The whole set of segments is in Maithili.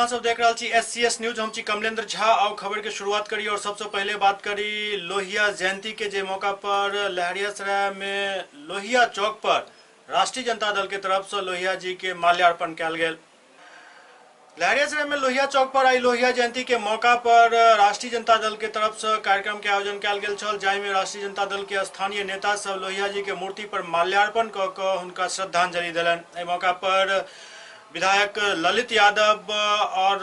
अहाँ सब देख रहल छी एससीएस न्यूज। हम छी कमलेंद्र झा। आओ खबर के शुरुआत करी और सबसे पहले बात करी लोहिया जयंती के जे मौका पर लहरियासराय में लोहिया चौक पर राष्ट्रीय जनता दल के तरफ से लोहिया जी के माल्यार्पण कयल गेल। लहरियासराय में लोहिया चौक पर आई लोहिया जयंती के मौका पर राष्ट्रीय जनता दल के तरफ से कार्यक्रम के आयोजन कयल गेल छल, जाहि में राष्ट्रीय जनता दल के स्थानीय नेता सब लोहिया जी के मूर्ति पर माल्यार्पण क के हुनका श्रद्धांजलि देलनि। एहि मौका पर विधायक ललित यादव और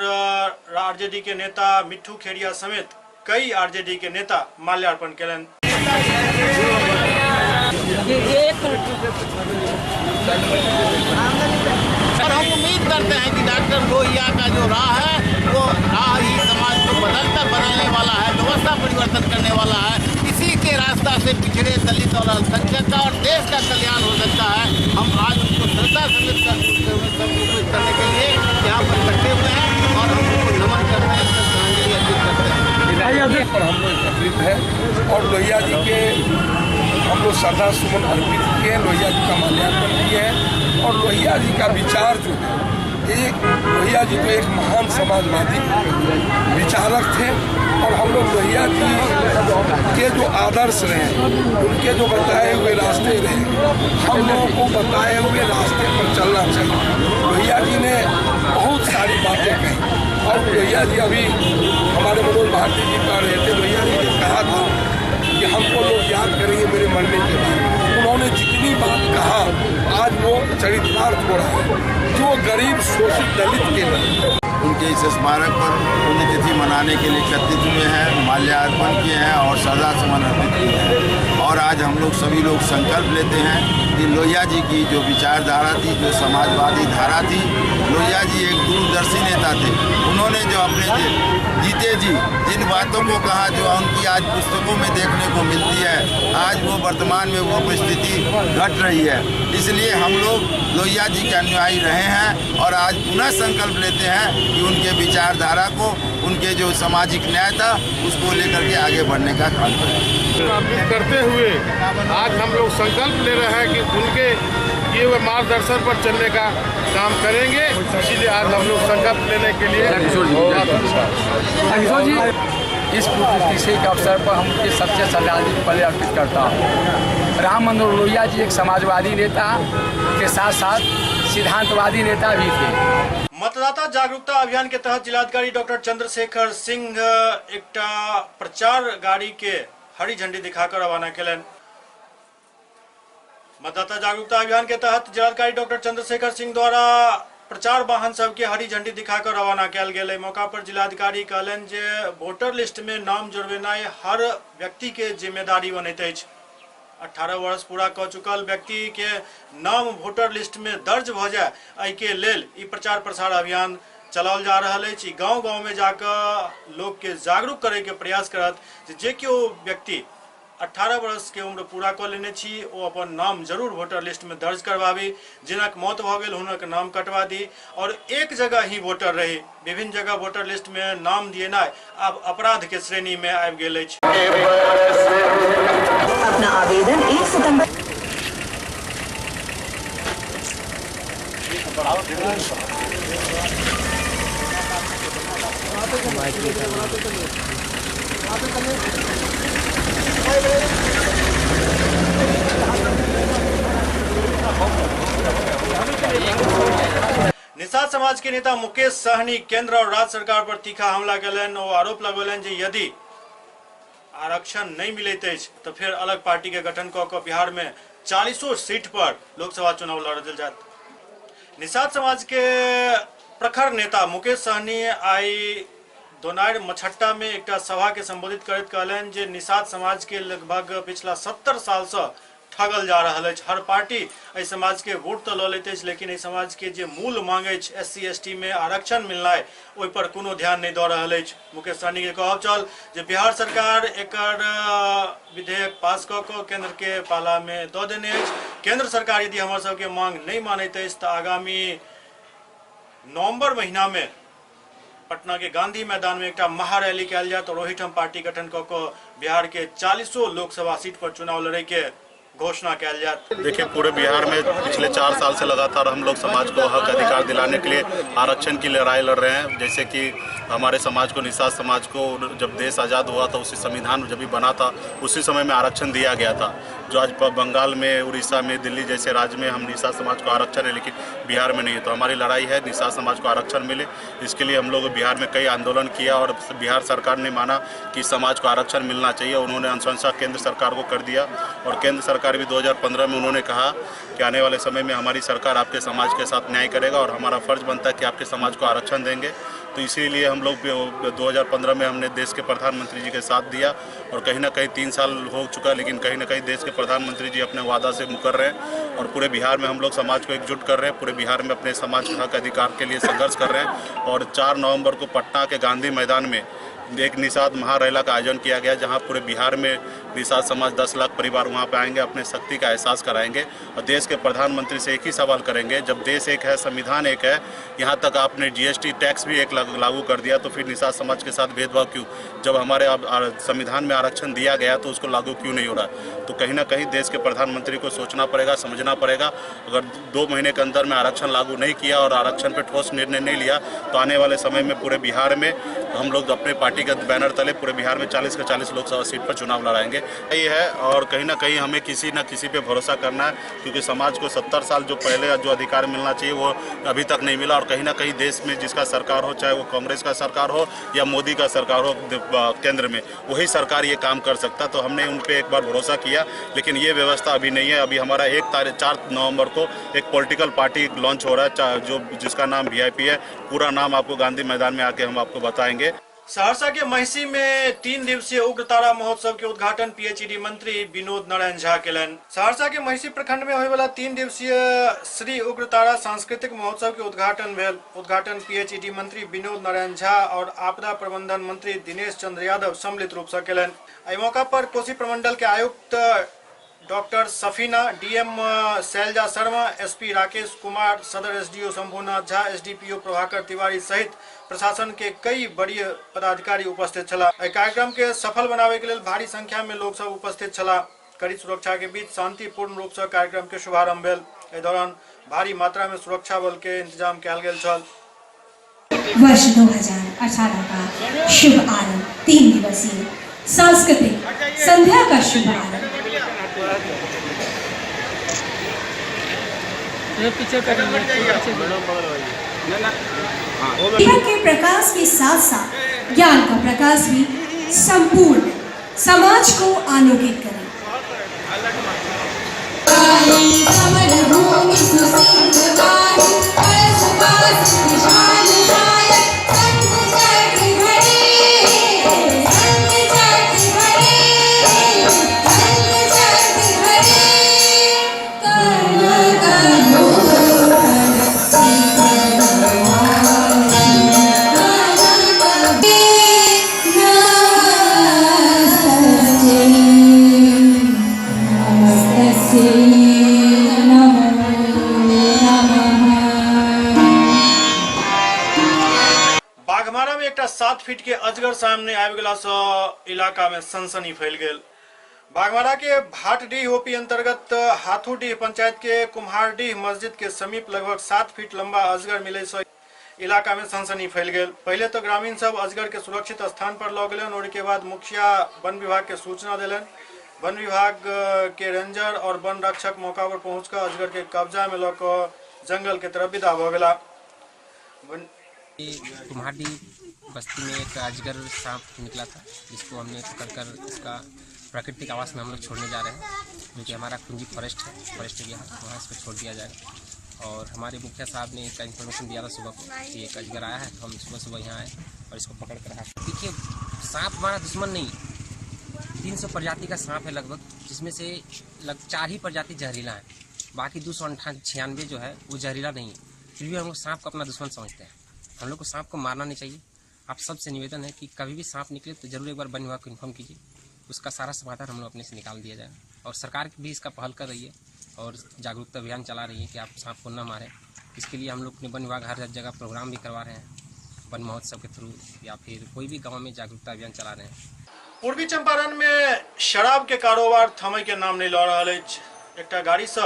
आरजेडी के नेता मिट्ठू खेड़िया समेत कई आरजेडी के नेता माल्यार्पण केलनि। और हम उम्मीद करते हैं कि डॉक्टर लोहिया का जो राह है वो राह ही समाज को बदलने वाला है, व्यवस्था परिवर्तन करने वाला है। इसी के रास्ता से पिछड़े दलित और अल्पसंख्यक का और देश का कल्याण हो सकता है। हम आज उनको श्रद्धा समेत करने के लिए यहाँ पर इकट्ठे हुए हैं और हम उनको नमन करते हैं, श्रद्धांजलि अर्पित करते हैं। पर हम लोग एकत्रित है और लोहिया जी के हम लोग श्रद्धा सुमन अर्पित किए हैं, लोहिया जी का माल्यार्पण किए हैं। और लोहिया जी का विचार जो है, एक लोहिया जी तो एक महान समाजवादी विचारक थे और हम लोग लोहिया जी के जो आदर्श रहे, उनके जो बताए हुए रास्ते रहे, हम लोगों को बताए हुए रास्ते पर चलना चाहिए। लोहिया जी ने बहुत सारी बातें कही और लोहिया जी अभी हमारे मनोज भारती जी कह रहे थे, लोहिया जी ने कहा था कि हमको लोग याद करेंगे मेरे मरने के बाद। उन्होंने जितनी बात कहा आज वो चरितार्थ हो रहा है। जो गरीब शोषित दलित के लिए उनके इस स्मारक पर पुण्यतिथि मनाने के लिए एकत्रित हुए हैं, माल्यार्पण किए हैं और श्रद्धा सुमन अर्पित किए हैं। और आज हम लोग सभी लोग संकल्प लेते हैं कि लोहिया जी की जो विचारधारा थी, जो समाजवादी धारा थी, लोहिया जी एक दूरदर्शी नेता थे। उन्होंने जो अपने जीते जी जिन बातों को कहा, जो उनकी आज पुस्तकों में देखने को मिलती है, आज वो वर्तमान में वो परिस्थिति घट रही है। इसलिए हम लोग लोहिया जी के अनुयायी रहे हैं और आज पुनः संकल्प लेते हैं कि उनके विचारधारा को, उनके जो सामाजिक न्याय था, उसको लेकर के आगे बढ़ने का काम करें। स्थापित करते हुए आज हम लोग संकल्प ले रहे हैं कि उनके किए हुए मार्गदर्शन पर चलने का काम करेंगे। इसीलिए आज हम लोग संकल्प लेने के लिए इस पुण्यतिथि के अवसर पर हम उनके सबसे श्रद्धांजलि पहले अर्पित करता हूँ। राम मनोहर लोहिया जी एक समाजवादी नेता के साथ साथ सिद्धांतवादी नेता भी थे। मतदाता जागरूकता अभियान के तहत जिलाधिकारी डॉक्टर चंद्रशेखर सिंह एकटा प्रचार गाड़ी के हरी झंडी दिखाकर रवाना केलनि। मतदाता जागरूकता अभियान के तहत जिलाधिकारी डॉक्टर चंद्रशेखर सिंह द्वारा प्रचार वाहन सबके हरी झंडी दिखाकर रवाना कयल गेल। मौका पर जिलाधिकारी कहलनि जे वोटर लिस्ट में नाम जोड़बेनाइ हर व्यक्ति के जिम्मेदारी बनैत अछि। 18 वर्ष पूरा क चुकल व्यक्ति के नाम वोटर लिस्ट में दर्ज भ जाए, एहि के लेल ई प्रचार प्रसार अभियान चलाओल जा रहल अछि। गांव गांव में जाकर लोग के जागरूक करे के प्रयास करत जे केओ व्यक्ति 18 वर्ष के उम्र पूरा क लेने छी ओ अपन नाम जरूर वोटर लिस्ट में दर्ज करवाबी। जिनक मौत भ गेल हुनक नाम कटवा दी और एक जगह ही वोटर रही। विभिन्न जगह वोटर लिस्ट में नाम दिएनाइ आब अपराध के श्रेणी में आबि गेल अछि। अपना आवेदन 1 सितंबर निषाद समाज के नेता मुकेश सहनी केंद्र और राज्य सरकार पर तीखा हमला केलनि। ओ आरोप लगौलनि जे यदि आरक्षण नहीं मिलैत अछि तो फिर अलग पार्टी के गठन कऽ कऽ बिहार में 40 सीट पर लोकसभा चुनाव लड़ल जायत। निषाद समाज के प्रखर नेता मुकेश सहनी आई दोनार मछट्टा में एक सभा के संबोधित करैत कहलनि जे निषाद समाज के लगभग पिछला 70 साल से ठगल जा रहल अछि। हर पार्टी एहि समाज के वोट तो लऽ लैत अछि, लेकिन एहि समाज के जे मूल मांग अछि एस सी एस टी में आरक्षण मिलनाइ, ओहि पर कोनो ध्यान नहीं दऽ रहल अछि। मुकेश सहनी के कहब छल जे बिहार सरकार एकर विधेयक पास कऽ कऽ केंद्र के पाला में दऽ देने अछि। केंद्र सरकार यदि हमर सबके मांग नहीं मानैत अछि तऽ आगामी नवंबर महीना में पटना के गांधी मैदान में एक महारैली कयल जायत और ओहिठाम पार्टी गठन कऽ कऽ बिहार के 40 लोकसभा सीट पर चुनाव लड़े के घोषणा कयल जायत। देखिए, पूरे बिहार में पिछले 4 साल से लगातार हम लोग समाज को हक अधिकार दिलाने के लिए आरक्षण की लड़ाई लड़ रहे हैं। जैसे कि हमारे समाज को, निषाद समाज को जब देश आज़ाद हुआ था उसी संविधान जब भी बना था उसी समय में आरक्षण दिया गया था। जो आज बंगाल में, उड़ीसा में, दिल्ली जैसे राज्य में हम निषाद समाज को आरक्षण है, लेकिन बिहार में नहीं है। तो हमारी लड़ाई है निषाद समाज को आरक्षण मिले। इसके लिए हम लोग बिहार में कई आंदोलन किया और बिहार सरकार ने माना कि समाज को आरक्षण मिलना चाहिए। उन्होंने अनुशंसा केंद्र सरकार को कर दिया और केंद्र सरकार भी 2015 में उन्होंने कहा कि आने वाले समय में हमारी सरकार आपके समाज के साथ न्याय करेगा और हमारा फर्ज बनता है कि आपके समाज को आरक्षण देंगे। तो इसीलिए हम लोग 2015 में हमने देश के प्रधानमंत्री जी के साथ दिया और कहीं ना कहीं 3 साल हो चुका, लेकिन कहीं ना कहीं देश के प्रधानमंत्री जी अपने वादा से मुकर रहे हैं और पूरे बिहार में हम लोग समाज को एकजुट कर रहे हैं। पूरे बिहार में अपने समाज के हक अधिकार के लिए संघर्ष कर रहे हैं। और 4 नवंबर को पटना के गांधी मैदान में एक निषाद महारैला का आयोजन किया गया, जहां पूरे बिहार में निषाद समाज 10 लाख परिवार वहां पे आएंगे, अपने शक्ति का एहसास कराएंगे और देश के प्रधानमंत्री से एक ही सवाल करेंगे, जब देश एक है, संविधान एक है, यहां तक आपने जीएसटी टैक्स भी एक लागू कर दिया, तो फिर निषाद समाज के साथ भेदभाव क्यों? जब हमारे संविधान में आरक्षण दिया गया तो उसको लागू क्यों नहीं हो रहा? तो कहीं ना कहीं देश के प्रधानमंत्री को सोचना पड़ेगा, समझना पड़ेगा। अगर 2 महीने के अंदर में आरक्षण लागू नहीं किया और आरक्षण पर ठोस निर्णय नहीं लिया तो आने वाले समय में पूरे बिहार में हम लोग अपने पार्टी के बैनर तले पूरे बिहार में 40 के 40 लोकसभा सीट पर चुनाव लड़ाएंगे। ये है और कहीं ना कहीं हमें किसी न किसी पे भरोसा करना है, क्योंकि समाज को 70 साल जो पहले जो अधिकार मिलना चाहिए वो अभी तक नहीं मिला। और कहीं ना कहीं देश में जिसका सरकार हो, चाहे वो कांग्रेस का सरकार हो या मोदी का सरकार हो केंद्र में, वही सरकार ये काम कर सकता। तो हमने उन पर एक बार भरोसा किया, लेकिन ये व्यवस्था अभी नहीं है। अभी हमारा 4 नवंबर को एक पॉलिटिकल पार्टी लॉन्च हो रहा है, जो जिसका नाम VIP है। पूरा नाम आपको गांधी मैदान में आके हम आपको बताएंगे। सहरसा के महिषी में 3 दिवसीय उग्रतारा महोत्सव के उद्घाटन पीएचईडी मंत्री विनोद नारायण झा केलनि। सहरसा के महिषी प्रखंड में होय वाला 3 दिवसीय श्री उग्रतारा सांस्कृतिक महोत्सव के उद्घाटन भेल। उद्घाटन पीएचईडी मंत्री विनोद नारायण झा और आपदा प्रबंधन मंत्री दिनेश चंद्र यादव सम्मिलित रूप से केलनि। एहि मौका पर कोसी प्रमंडल के आयुक्त doctor Safina, DM Shailaja Sharma, SP Rakesh Kumar, सदर एसडीओ शंभुनाथ झा, एसडीपीओ प्रभाकर तिवारी सहित प्रशासन के कई वरीय पदाधिकारी उपस्थित छलाह। एहि कार्यक्रम के सफल बनावे के लेल भारी संख्या में लोग सब उपस्थित छलाह। कड़ी सुरक्षा के बीच शांतिपूर्ण रूप से कार्यक्रम के शुभारंभ भेल। एहि दौरान भारी मात्रा में सुरक्षा बल के इंतजाम कयल गेल छल। वर्ष 2018 का शुभ आरंभ 3 दिवसीय सांस्कृतिक संध्या का शुभारंभ। जीवन के प्रकाश के साथ साथ ज्ञान का प्रकाश भी संपूर्ण समाज को आलोकित करे। बाघमारा में एकटा 7 फीट के अजगर सामने आबि गेला सँ इलाका में सनसनी फैल गेल। बाघमारा के भाटडीह ओपी अंतर्गत हाथूडीह पंचायत के कुम्हारडीह मस्जिद के समीप लगभग 7 फीट लंबा अजगर मिले से इलाका में सनसनी फैल गेल। पहले तो ग्रामीण सब अजगर के सुरक्षित स्थान पर लऽ गेलन और के बाद मुखिया वन विभाग के सूचना दिलन। वन विभाग के रेंजर और वन रक्षक मौका पर पहुंचकर अजगर के कब्जा में लऽ कऽ जंगल के तरफ विदा भऽ गेला। कुम्हारडीह बस्ती में एक अजगर सांप निकला था, जिसको हमने पकड़कर इसका प्राकृतिक आवास में हम लोग छोड़ने जा रहे हैं, जो कि हमारा कुंजी फॉरेस्ट है, फॉरेस्ट एरिया है, वहाँ इसको छोड़ दिया जाएगा। और हमारे मुखिया साहब ने इसका इन्फॉर्मेशन दिया था सुबह को कि एक अजगर आया है, तो हम सुबह सुबह यहाँ आए और इसको पकड़ कर आए। देखिए, सांप हमारा दुश्मन नहीं है। 300 प्रजाति का सांप है लगभग, जिसमें से 4 ही प्रजाति जहरीला है, बाकी 296 जो है वो जहरीला नहीं है। फिर भी हम लोग सांप को अपना दुश्मन समझते हैं। हम लोग को सांप को मारना नहीं चाहिए। आप सबसे निवेदन है कि कभी भी सांप निकले तो ज़रूर एक बार वन विभाग को इन्फॉर्म कीजिए, उसका सारा समाधान हम लोग अपने से निकाल दिया जाएगा। और सरकार भी इसका पहल कर रही है और जागरूकता अभियान चला रही है कि आप सांप को न मारें। इसके लिए हम लोग अपने वन विभाग हर जगह प्रोग्राम भी करवा रहे हैं, वन महोत्सव के थ्रू या फिर कोई भी गाँव में जागरूकता अभियान चला रहे हैं। पूर्वी चंपारण में शराब के कारोबार थमय के नाम नहीं लऽ रहल अछि। एकटा गाड़ी से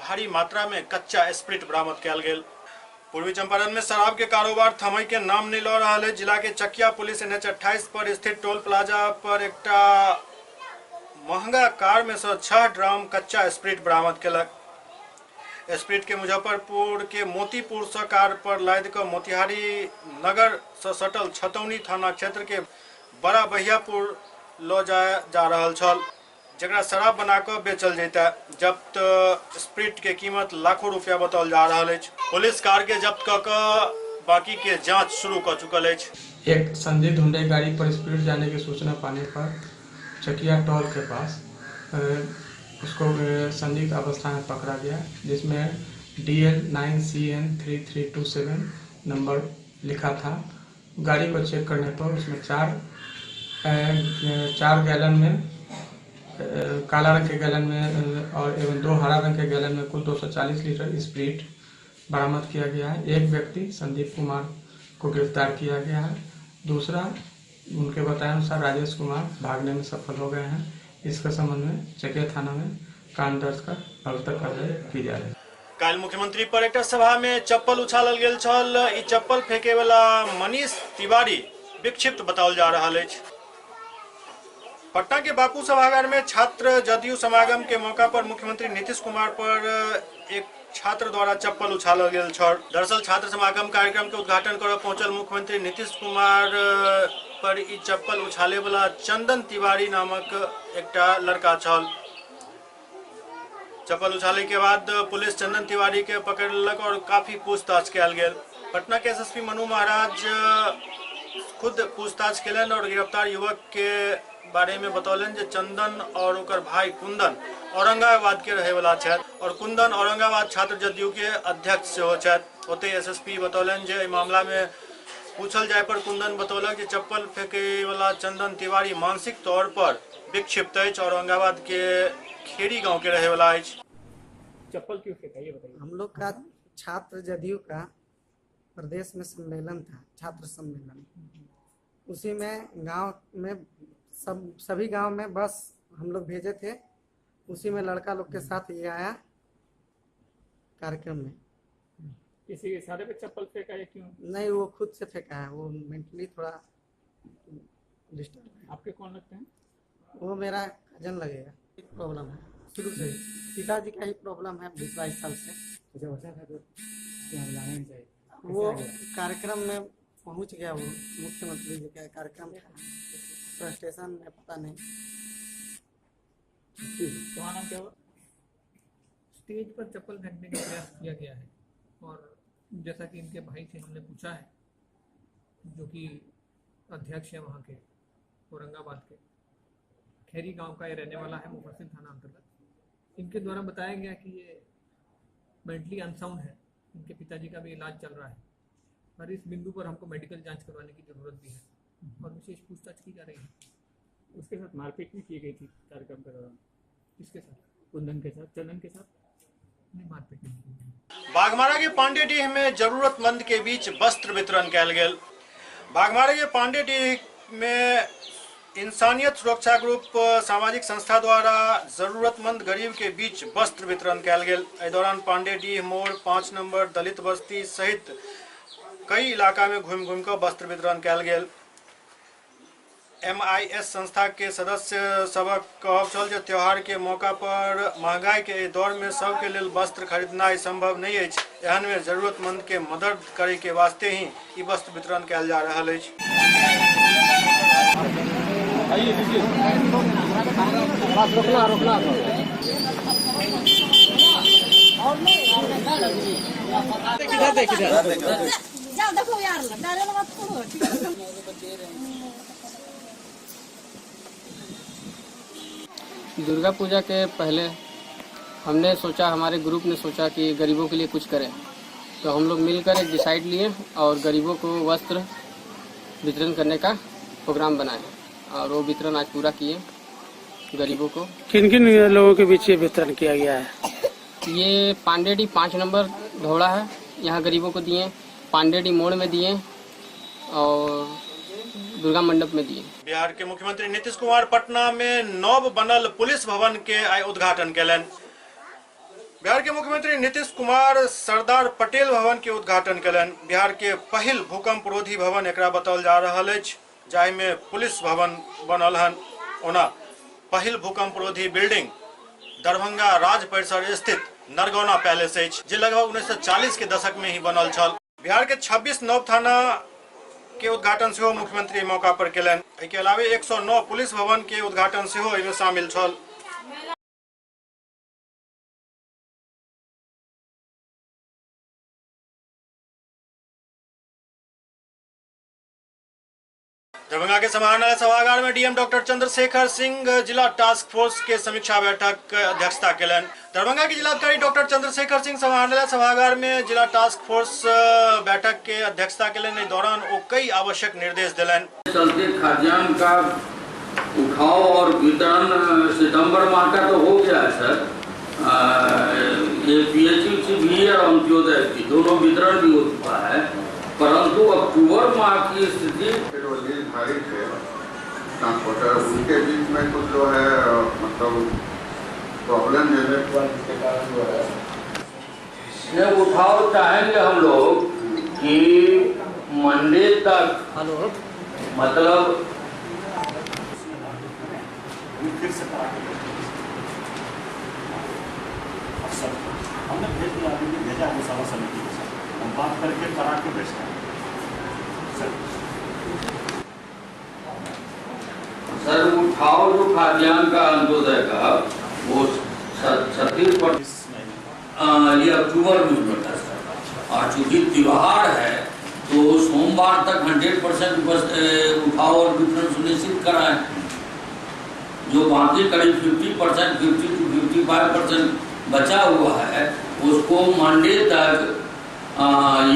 भारी मात्रा में कच्चा स्प्रिट बरामद कयल गेल। पूर्वी चंपारण में शराब के कारोबार थमय के नाम नहीं लऽ रहल अछि। जिला के चकिया पुलिस NH 28 पर स्थित टोल प्लाजा पर एकटा महंगा कार में से 6 ड्राम कच्चा स्प्रिट बरामद केलक। स्प्रिट के मुजफ्फरपुर के मोतीपुर से कार पर लादि कऽ मोतिहारी नगर से सटल छतौनी थाना क्षेत्र के बड़ा बहियापुर लऽ जा रहल छल, जकरा शराब बना कऽ बेचल जैता। जब्त स्प्रिट के कीमत लाखों रुपया बताओल जा रहल अछि। पुलिस कार के जब्त कऽ कऽ बाकी के जांच शुरू कऽ चुकल अछि। एक संदिग्ध हुंडई गाड़ी पर स्प्रिट जाने की सूचना पाने पर चकिया टोल के पास उसको संदिग्ध अवस्था में पकड़ा गया, जिसमें DL 9CN 3327 number लिखा था। गाड़ी को चेक करने पर उसमें चार गैलन में काला रंग के गैलन में और एवं 2 हरा रंग के गैलन में कुल 240 लीटर स्प्रिट बरामद किया गया है। एक व्यक्ति संदीप कुमार को गिरफ्तार किया गया है। दूसरा उनके बताए अनुसार राजेश कुमार भागने में सफल हो गए हैं। इसके संबंध में चकिया थाना में कांड दर्ज कर अब तक कार्रवाई की जा रही है। काल्हि मुख्यमंत्री पर एकटा सभा में चप्पल उछालल गेल छल। ई चप्पल फेंके वाला मनीष तिवारी विक्षिप्त बताओल जा रहल अछि। पटना के बापू सभागार में छात्र जदयू समागम के मौका पर मुख्यमंत्री नीतीश कुमार पर एक छात्र द्वारा चप्पल उछालल गेल छल। दरअसल छात्र समागम कार्यक्रम के उद्घाटन करऽ पहुंचल मुख्यमंत्री नीतीश कुमार पर ई चप्पल उछाले वाला चंदन तिवारी नामक एकटा लड़का छल। चप्पल उछाले के बाद पुलिस चंदन तिवारी के पकड़ लेलक और काफी पूछताछ कयल गेल। पटना के एसएसपी मनु महाराज खुद पूछताछ केलनि और गिरफ्तार युवक के बारे में बतौलनि जे चंदन और ओकर भाई कुंदन औरंगाबाद के रहे वाला छथि और कुंदन औरंगाबाद छात्र जदयू के अध्यक्ष सेहो छथि। ओतहि एसएसपी बतौलनि जे एहि मामला में पूछल जाय पर कुंदन बतौलक जे चप्पल फेंके वाला चंदन तिवारी मानसिक तौर पर विक्षिप्त अछि और औरंगाबाद के खेड़ी गांव के रहे वाला अछि। चप्पल क्यों फेंका ये बताइए। हम लोग का छात्र जदयू का प्रदेश में सम्मेलन था, छात्र सम्मेलन, उसी में गांव में सभी गांव में बस हम लोग भेजे थे, उसी में लड़का लोग के साथ ये आया कार्यक्रम में। किसी के इशारे पे चप्पल फेंका या क्यों? नहीं, वो खुद से फेंका है, वो मेंटली थोड़ा डिस्टर्ब है। आपके कौन लगते हैं? वो मेरा कजन लगेगा। प्रॉब्लम है शुरू से ही, पिताजी का ही प्रॉब्लम है 20-22 साल से। वो कार्यक्रम में पहुंच गया, वो मुख्यमंत्री जी का कार्यक्रम था फ्रस्ट्रेशन में, पता नहीं। तुम्हारा नाम क्या हुआ? स्टेज पर चप्पल फेंकने का प्रयास किया गया है और जैसा कि इनके भाई से हमने पूछा है, जो कि अध्यक्ष है वहाँ के औरंगाबाद के खैरी गांव का ये रहने वाला है, मुफस्सिल थाना अंतर्गत। इनके द्वारा बताया गया कि ये मेंटली अनसाउंड है, इनके पिताजी का भी इलाज चल रहा है और इस बिंदु पर हमको मेडिकल जांच करवाने की जरूरत भी है और विशेष पूछताछ की जा रही है। उसके साथ मारपीट भी की गई थी कार्यक्रम के दौरान? किसके साथ? कुंदन के साथ, चंदन के साथ नहीं, मारपीट नहीं की। बाघमारा के पांडेडीह में जरूरतमंद के बीच वस्त्र वितरण कयल गेल। बाघमारा के पांडेडीह में इंसानियत सुरक्षा ग्रुप सामाजिक संस्था द्वारा जरूरतमंद गरीब के बीच वस्त्र वितरण कयल गेल। एहि दौरान पांडेडीह मोड़ 5 नंबर दलित बस्ती सहित कई इलाका में घूमि घूमि कऽ वस्त्र वितरण कयल गेल। MIS संस्था के सदस्य सबक कहब छल जे त्योहार के मौका पर महंगाई के एहि दौर में सबके लेल वस्त्र खरीदनाइ संभव नहीं अछि, एहन में जरूरतमंद के मदद करे के वास्ते ही ई वस्त्र वितरण कयल जा रहल अछि। दुर्गा पूजा के पहले हमने सोचा, हमारे ग्रुप ने सोचा कि गरीबों के लिए कुछ करें, तो हम लोग मिलकर एक डिसाइड लिए और गरीबों को वस्त्र वितरण करने का प्रोग्राम बनाए और वो वितरण आज पूरा किए गरीबों को। किन किन लोगों के बीच ये वितरण किया गया है? ये पांडेडी 5 नंबर धोड़ा है, यहाँ गरीबों को दिए, पांडेडी मोड़ में दिए और दुर्गा मंडप में दिए। बिहार के मुख्यमंत्री नीतीश कुमार पटना में नव बनल पुलिस भवन के आइ उद्घाटन केलनि। बिहार के मुख्यमंत्री नीतीश कुमार सरदार पटेल भवन के उद्घाटन केलनि। बिहार के पहिल भूकंप रोधी भवन एकरा बताओल जा रहल अछि, जाहि में पुलिस भवन बनल हन। ओना पहिल भूकंप रोधी बिल्डिंग दरभंगा राज परिसर स्थित नरगौना पैलेस अछि, जे लगभग 1940 के दशक में ही बनल छल। बिहार के 26 नव थाना के उद्घाटन सेहो मुख्यमंत्री मौका पर केलनि। एहि के अलावे 109 पुलिस भवन के उद्घाटन सेहो एहिमे शामिल छल। दरभंगा के समाहरणालय सभागार में डीएम डॉक्टर चंद्रशेखर सिंह जिला टास्क फोर्स के समीक्षा बैठक अध्यक्षता केलनि। दरभंगा के जिलाधिकारी डॉक्टर चंद्रशेखर सिंह समाहरणालय सभागार में जिला टास्क फोर्स बैठक के अध्यक्षता केलनि। एहि दौरान ओ कई आवश्यक निर्देश देलनि। चलते खाद्यान्न का उठाव और वितरण सितंबर माह का तो हो गया है सर। ये पीएचयू भी और अंत्योदय की दोनों वितरण भी हो चुका है, परंतु अक्टूबर माह की स्थिति भारी थे ट्रांसपोर्टर, उनके बीच में कुछ जो है मतलब प्रॉब्लम जनरेट हुआ, जिसके कारण जो है ये उठाव चाहेंगे हम लोग कि मंडे तक, मतलब फिर से हमने भेज दिया, अभी भेजा है सारा समिति के साथ हम बात करके करा के भेजते हैं सर। सर उठाव जो खाद्यान्न का अंत्योदय का वो 36 ये अक्टूबर में होता है सर। और चूँकि त्योहार है तो सोमवार तक 100% उठाव और वितरण सुनिश्चित कराएं। जो बाकी करीब 50%, 50 to 55% बचा हुआ है उसको मंडे तक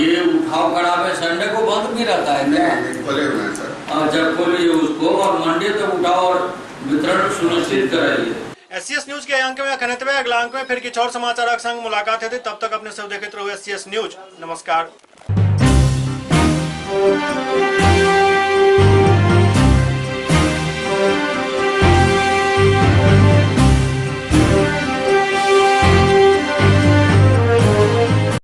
ये उठाव करावे। संडे को बंद भी रहता है क्या? खोले हुए हैं सर। जब खोलिए उसको और मंडे तक उठाव और वितरण सुनिश्चित कराइए। एससीएस न्यूज के अंक में अखन एतबे। अगला अंक में फिर किछु और समाचारक संग मुलाकात हेतै। तब तक अपने सब देखैत रहू एससीएस न्यूज। नमस्कार।